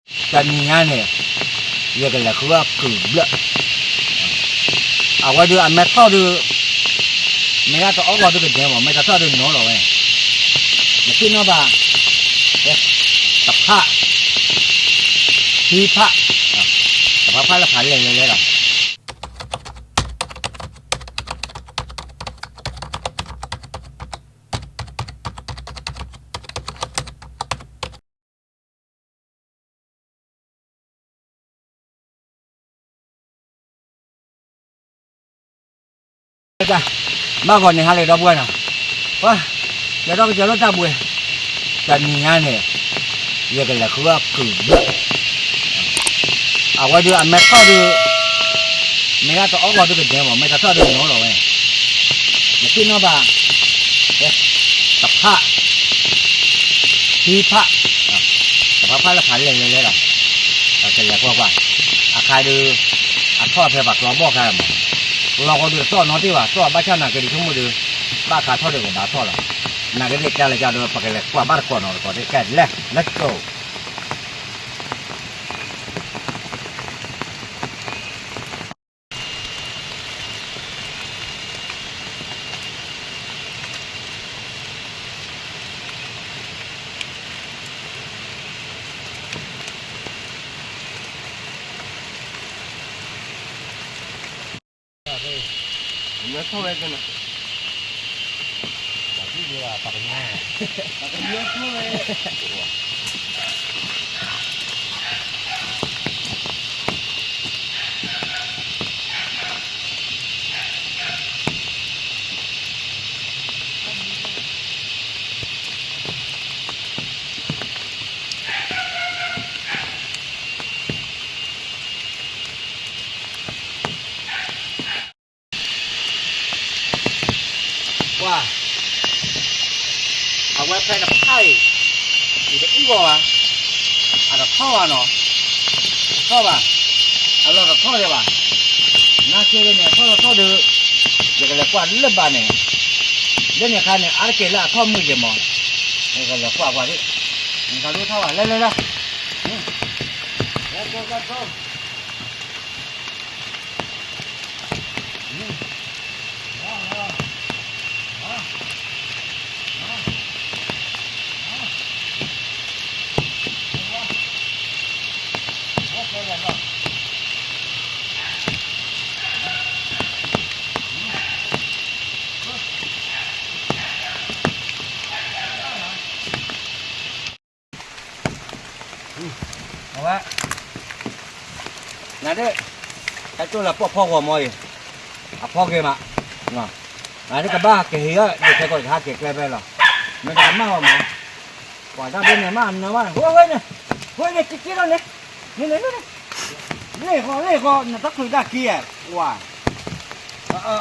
တနံၤညါန့ၣ် ယကလဲၤဃုအီၣ်ကုၢ်ဘျၢၣ်, အဝဲဒုးအမဲထီၣ်ဒုး မ့ၢ်ဒၣ်တအီၣ်ဂီၤဒုးကဒဲမး မ့ၢ်တထီၣ်ဒုးနီၤလီၤဝဲ, ယသ့ၣ်နီၣ်ဘၣ်, တဖၣ်, ခံဖၣ်, တဖၣ်ဖၣ်လၢဖးလဲၢ်လဲၢ်လဲၢ်လီၤ. ဘၣ်ဂီၤန့ၣ်ဟါလၢဒီပုၢ်ဝဲၢ်နီၤ, ပှၤ, လဲၤထီၣ်ကစၢၤလၢတၢ်ဘှံး, တနံၤညါန့ၣ် ယကလဲၤဃုအီၣ်ကုၢ်ဘျၢၣ်, အဝဲဒုးအမဲထီၣ်ဒုး မ့ၢ်ဒၣ်တအီၣ်ဂီၤဒုးကဒဲမး မ့ၢ်တထီၣ်ဒုးနီၤလီၤဝဲ, ယသ့ၣ်နီၣ်ဘၣ်, တဖၣ်, ခံဖၣ်, တဖၣ်ဖၣ်လၢဖးလဲၢ်လဲၢ်လဲၢ်လီၤ, ပကလဲၤကွၢ်ကွၢ်, အခါဒုး, အထီၣ်ဖဲပှၤကျီဘီၣ်ခါမး, လီၢ်ကီဒုးတထီၣ်နီတဘျီဘၣ် ထီၣ်ဘၣ်ဆၣ်နာ်က့ဒုးဆိကမိၣ်ဒုး, ဘၣ်ခါထီၣ်ဒုးကဘၣ်ထီၣ်လီၤ, နာ်က့ဒုးကလဲၤကဒီး ပကလဲၤကွၢ်ဘၣ်တကိးနီၤတကိးဒ်လဲၣ် let's go. ပှၤ, အဝဲဖဲတဖၣ်အံၤ, ယတအုၣ်ဂီၢ်ဘၣ်, အတထီၣ်ဘၣ်နီၤ, တထီၣ်ဘၣ်, အလီၢ်တထီၣ်လၢၤဘၣ်, နာ်က့န့ၣ် ထီၣ်တထီၣ်ဒုး, ယကလဲၤကွၢ်လၢဘၣ်န့ၣ်, လၢန့ၣ်အခါန့ၣ် အါတက့ၢ်လၢအထီၣ်မုာ်က့ၤမး, ယကလဲၤကွၢ်ကွၢ်ဒ်, နတၢ်ဒိၣ်ထီၣ်ဘၣ် လဲၤလဲၤလဲၤ, လဲၤကိးလဲၤကိး အဝဲ, နဒၣ်, ဟဲတိၢ်လၢပိာ်ဖီဂီၤမီအံၤ, အဖီက့ၤမး, နဒၣ်ကဘၣ်ကဟ့ၣ်အီၤ ဒ်ခဲကိးတဟါက့ၤကျဲဖဲလီၤ, မ့ၢ်တကမၣ်အီၤမး, ပှၤတၢ်ဒ်န့ၣ်မးနၢ်ဝဲ, ဝဲဝဲန့ၣ်, ဝဲန့ၣ်က့ၤက့ၤလီၤန့ၣ်, န့ၣ်န့ၣ်န့ၣ်, လ့ၣ်ဃီလ့ၣ်ဃီ နတချုးတၢ်က့ၤဧါ, ဝါ,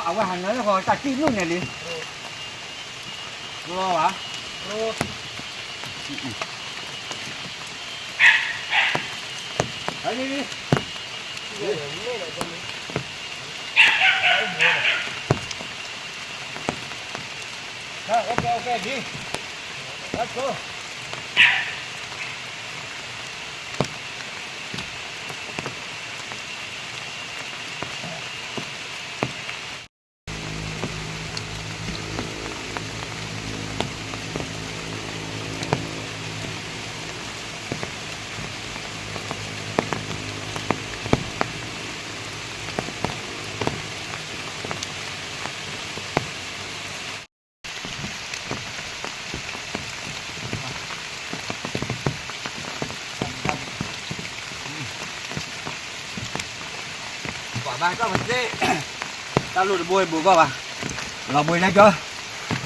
အဝဲဟးနၢ်လ့ၣ်ဃီတၢ်ကံၣ်နုၢ်န့ၣ်လံ လီၤဘၣ်, ဟဲလံလံ, ပှၤဘၣ်ကီၢ်ပသ့ၣ်, တၢ်လိၣ်တဘိအံၤဘူးကီၢ်ဘၣ်, လီၤဘှံးလၢကၠီ, ပှ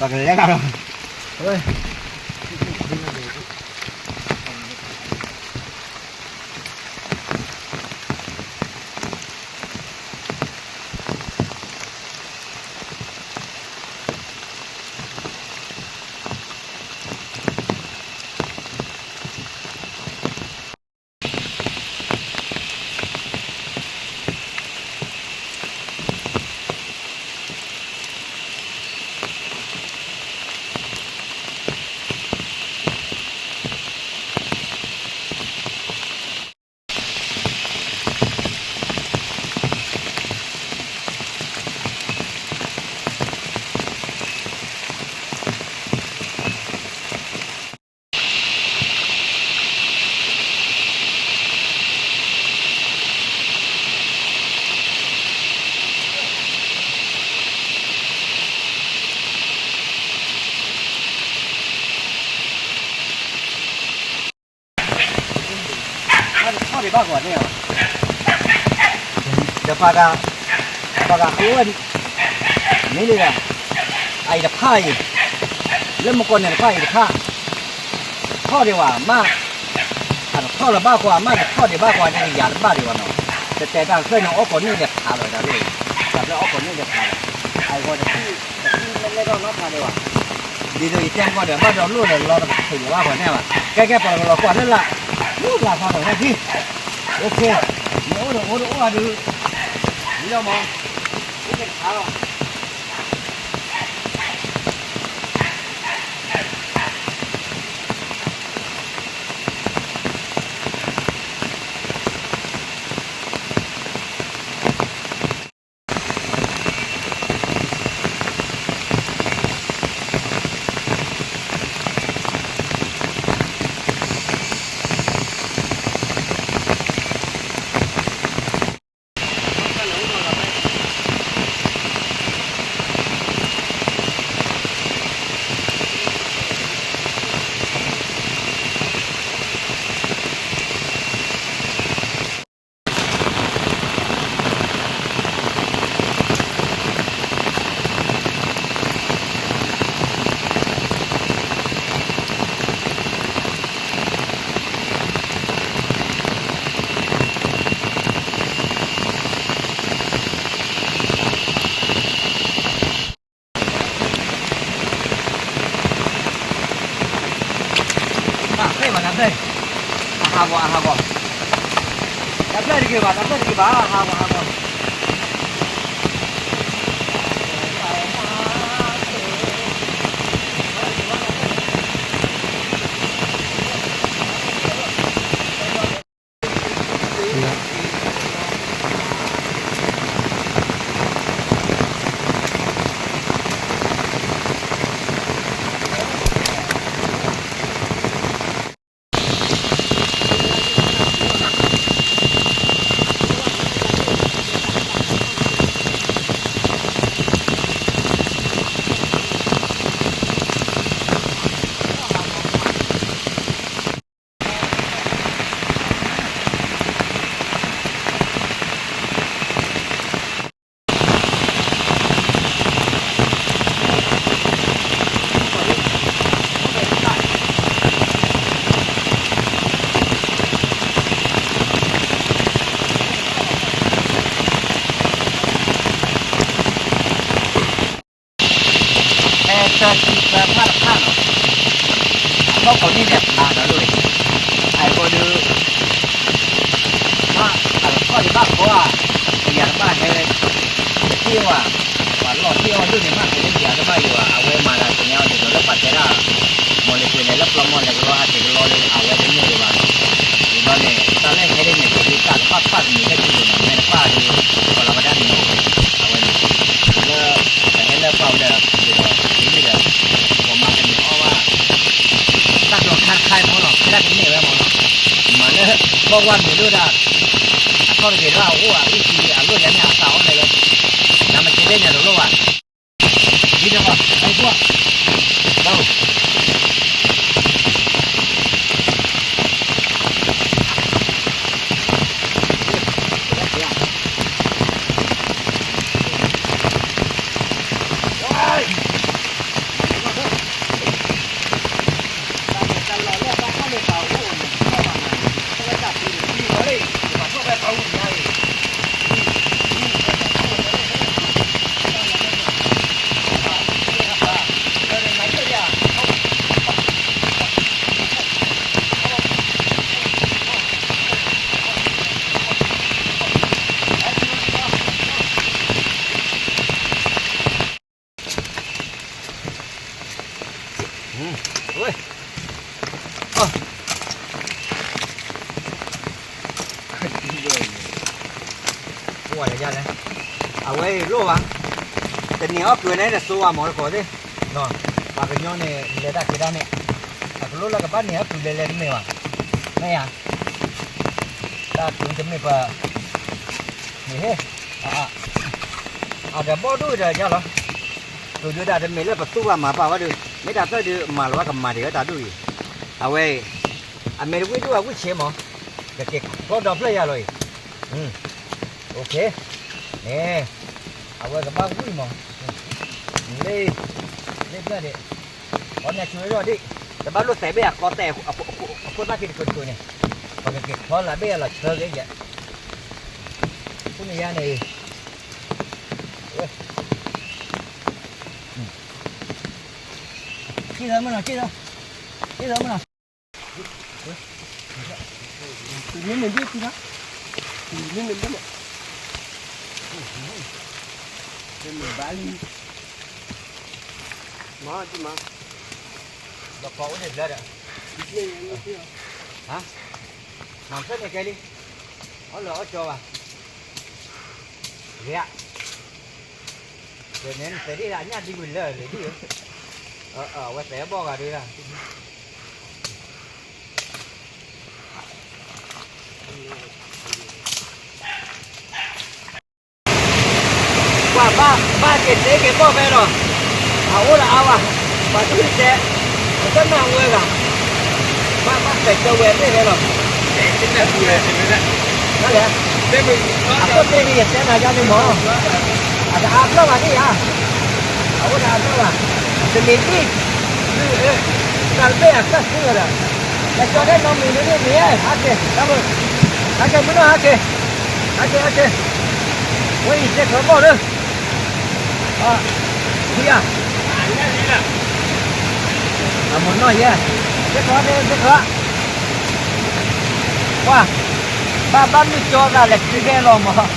ၤကလဲၤလၢလီၤ, ဘၣ်ကွၢ်န့ၣ်, ဒီးပှၤဂၤ, ပှၤဂၤအဝဲ, မ့ၢ်လၢ, အအံၤတဖၣ်အံၤ, လၢမကီၢ်န့ၣ်တဖၣ်အံၤတဖၣ်, ထီၣ်ဒံးဝဲမး, အတထီၣ်လၢၤဘၣ်ကွၢ် အမ့ၢ်တထီၣ်ဒံးဘၣ်ကွၢ်န့ၣ် ယၤတဘၣ်ဒံးဝဲနီၤ, တတဲတၢ်ဖျၢၣ်န့ၣ် အီၣ်ကိးနံၣ်လဲၤဖးလီၤတၢ်လၢ, တၢ်ဖျၢၣ်အီၣ်ကိးနံၣ်လဲၤဖးလီၤ, အအံၤတဖၣ်, တဖၣ်လဲၤလဲၤထီၣ်နီတခါဒံးဝဲ ဒ်သိးယတဲမကီၢ်ဒီး ဘၣ်ဒီးလိၣ်ဒီးလီၤတက့ၢ်လၢၤဘၣ်ပှၤန့ၣ်ဘၣ်, ကဲကဲပှၤကလီၤကွၢ်လၢလၢ, လၢလၢ်ဖးဒီးန့ၣ်, အိၣ်ခ့, မ့ၢ်အိၣ်ဒီးအိၣ်ဒီးအိၣ်အဒုး, မ့ၢ်လီၤမး, အိၣ်က့ၤတခါလီၤ. တၢ်ဖျၢၣ်ဘၣ်တၢ်ဖျၢၣ်, အဟးဂီၤအဟးဂီၤ, တၢ်ဖျၢၣ်တဂ့ၤဘၣ် တၢ်ဖျၢၣ်တဂ့ၤဘၣ် အဟးဂီၤဟးဂီၤ. ဟဲတၢ်စုသၢဖၣ်တဖၣ်နီၤ, အထီၣ်ကိးနံၣ်လဲၤဖးဒီးလိၣ်, အအံၤဃိဒီး, မ့ၢ်အတထီၣ်ဒံးဘၣ်ဃီဧါ, ပယၤတဘၣ်ဟဲ, တထံၣ်အီၤဧါ, ပှၤလီၢ်ထံၣ်အီၤဒိၣ်န့ၣ်မ့ၢ်ဟဲလၢပယၤတဘၣ်ယိၤဧါ, အဝဲမၤသးသ့ၣ်ညါအီၤဒ်သိးလၢပှၤတဲဒၣ်, မ့ၢ်လၢပှၤလဲၤလၢပျီမီၢ်လဲၤကလီဟးက့ၤကလီလၢအဝဲတန့ၢ်ဒံးဘၣ်, ဒ်သိးန့ၣ် တၢ်လၢဟဲဒ်န့ၣ် ပဂံၢ်စၢ်တဖၣ်ပာ်ကမံၤလၢခံဒိၣ်နီၤ မ့ၢ်တပာ်ဒီး, ပှၤလီၤဝဲဒၣ်န့ၣ်, အဝဲန့ၣ်, လၢ, ပဟဲလၢပှၤဝဲဒီး, ဒ်သိး, ဒ်ဒီး, ပမၤကန့ၢ်အီၣ်ဘၣ်, တၢ်ကျီခါတခါအံၤမ့ၢ်နီၤ ဖဲဒၣ်တန့ၢ်ဝဲမ့ၢ်နီၤ, မၤလၢ, ဘီၣ်ဝါမံၤဒိၣ်ဒၣ်, အထီၣ်တဂ့ၤတဘၣ်အိၣ်အအုၣ်ကံအလိၣ်ယါန့ၣ်အသးအီၣ်လဲၣ်လၢ, နမ့ၢ်ကဲဒ်န့ၣ်တလိၣ်ဘၣ်, ဒ်ဒီး, အဲၣ်ကွၢ်, ဒီး ဝဲ, အဝဲလိၣ်ဘၣ်, တန့ၢ်အီၣ်ကုၤန့ၣ်တစိၤဘၣ်မ့ၢ်တကိးသ့ၣ်, ပှၤကညီန့ၣ် လဲၤတၢ်က့ၤတၢ်န့ၣ်, အကလိၣ်လၢကဘၣ်န့ၢ်အီၣ်ကုၤလဲၤလဲၤတမ့ၢ်ဘၣ်, မ့ၢ်ဧါ, တၢ်ကုၤတမ့ၢ်ပှၤ, မ့ၢ်ဟ့ၣ်, အဒီးဘီၣ်ဒိၣ်ဒီးယါလီၤ, ကုၤဒုးတၢ်တမ့ၢ်လၢပသူၣ်ဘၣ်မၤဘၣ်ဝဲဒီး မ့ၢ်တၢ်ဖျၢၣ်ဒုးမၤလီၤဝဲကမၤတ့ၢ်ဝဲတၢ်ဒိၣ်အံၤ, အဝဲ, အမ့ၢ်တဝံၣ်ဒိၣ်အဝံၣ်ဆ့းမး, ကက့ၤခီဒီဖျၢၣ်ယၤလီၤအံၤ, န့ၣ်, အဝဲကဘၣ်ဝံၣ်မး, လ့, လ့ဖျၢၣ်ဒံး, အီၣ်န့ၣ်ဆိဝဲလီၤဒံး, တဘၣ်လိၣ်သဲးဘ့ၣ်အကီသဲး, အခိၣ်သၣ်ခံတကိးတကိးန့ၣ်, ပကက့ၤခီလၢဘ့ၣ်အလီၤဆၢက့ၤယဲ, ဖုန့ၣ်ယါန့ၣ်, က့ၤလီၤမ့ၢ်လီၤ, က့ၤလီၤ, က့ၤလီၤမ့ၢ်လီၤ. မ့ၢ်မ့ၢ်ဒ်တံၢ်ဘၣ်, မ့ၢ်မ့ၢ်ဒ်မး, မ့ၢ်မ့ၢ်ဘၣ်လံ, မၤဒ်မး, ဒီးကိးအိၣ်န့ၣ်ဘျါဒီး, ဟါ, မၤဖျၢၣ်န့ၣ်ကဲလံ, အီၣ်လၢအီၣ်ကၠီဘၣ်, ဂ့ၤဧါ, ဒီးန့ၣ်နသဲဒ်အညၣ်ဒ်ဝံၤလၢာ်လံဒ်ဧၢ, အဝဲသဲဘီၣ်ဂၤဒ်လၢ ပှၤဘၣ်က့ၤသ့က့ၤဘီၣ်ဖဲလီၤ, အအိၣ်ဒီးအါဝဲ, ပှၤဒ်တဲ, ပတနၢ်ဝဲဂၤ, ဘၣ်ဘၣ်ပဲာ်ကၢဝဲသ့ၣ်ဖဲလီၤ, နလဲၣ်, အခိၣ်သ့ၣ်န့ၣ်ယတဲနၤယါန့ၣ်မး, အတအါဘျီၣ်ဘၣ်န့ၣ်ဧါ, အအိၣ်ဒီးအါဘျီၣ်ဘၣ်, တမ့ၢ်ဒ်, တၢ်တဘ့ၣ်အကၢၢ်သ့ဝဲဒီး, ကၠီတဲနီတမံၤဒ်န့ၣ်မ့ၢ်, ဟးက့ၤ, ဟးက့ၤမုၢ်နီၢ်ဟးက့ၤ, ဟးက့ၤဟးက့ၤ, ဝဲအံၤသ့ၣ်ချီဘီၣ်လၢ ဝံၤဧါ, အမိၢ်နီၢ်ယဲ, သ့ၣ်ချီသ့ၣ်ချီ, ပှၤ, ဘၣ်ဘၣ်မုၢ်ကၠီသးလဲၤခံဖဲလီၤမး,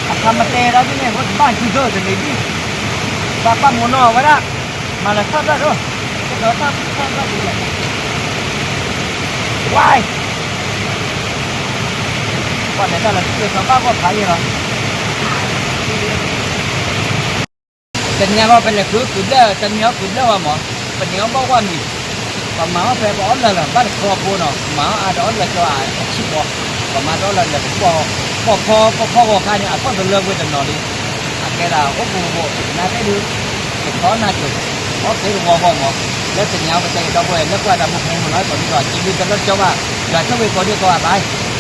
အခါမတဲဒၣ်ဒ်န့ၣ် ဝဲတဘၣ်ဟံးဒိၣ်တလံၤဒံၣ်, ဘၣ်ပၣ်မိၢ်နီၢ်ဝဲဒၣ်, မၤလၢထီၣ်တၢ်ဒိၣ်, သ့ၣ်ချီတၢ်ထီၣ်တၢ်ဒိၣ်, ဝါ ပှၤလဲၤတၢ်လၢထံၣ်လၢထီဘၣ်ဂီၢ်ဖးယံာ်လီၤ, တနံၤအံၤပလဲၤဃုကုၤဘျၢၣ်, တနံၤအံၤကုၤဘျၢၣ်ဝဲမး, ပန့ၢ်အီၣ်ဘီၣ်ဝဲမံၤ, ပမၤအီၣ်ဖဲပအီၣ်လၢာ်လၢာ် ဘၣ်တခီဖိနီၤ, ပမၤအီၣ်အါဒီးအီၣ်လၢာ်ကၠီအဆံးဘီ, ပမၤဒီးအီၣ်လၢာ်လၢာ် ပိာ်ဖီပိာ်ဖီဂီၤခါန့ၣ် အဖီၣ်တလၢဝဲတနီၤလံ, အကဲဒၣ်အိၣ်ပူၤပူၤ နၤသ့ၣ်ဒုး, ယခီနၤစိၤ, အီၣ်က့ၤတဝီဂီၢ်မး, လၢတနံၤအံၤပတဲက့ၤဒီပုၢ်ဝဲၢ် လၢကွၢ်တၢ်မူခိၣ်မုၢ်နီၤ ကိးဒံကီး စံးဘျုးကလၢကၠီဘၣ်, ယွၤဆိၣ်ဂ့ၤကိးဒံကီးဘၣ်.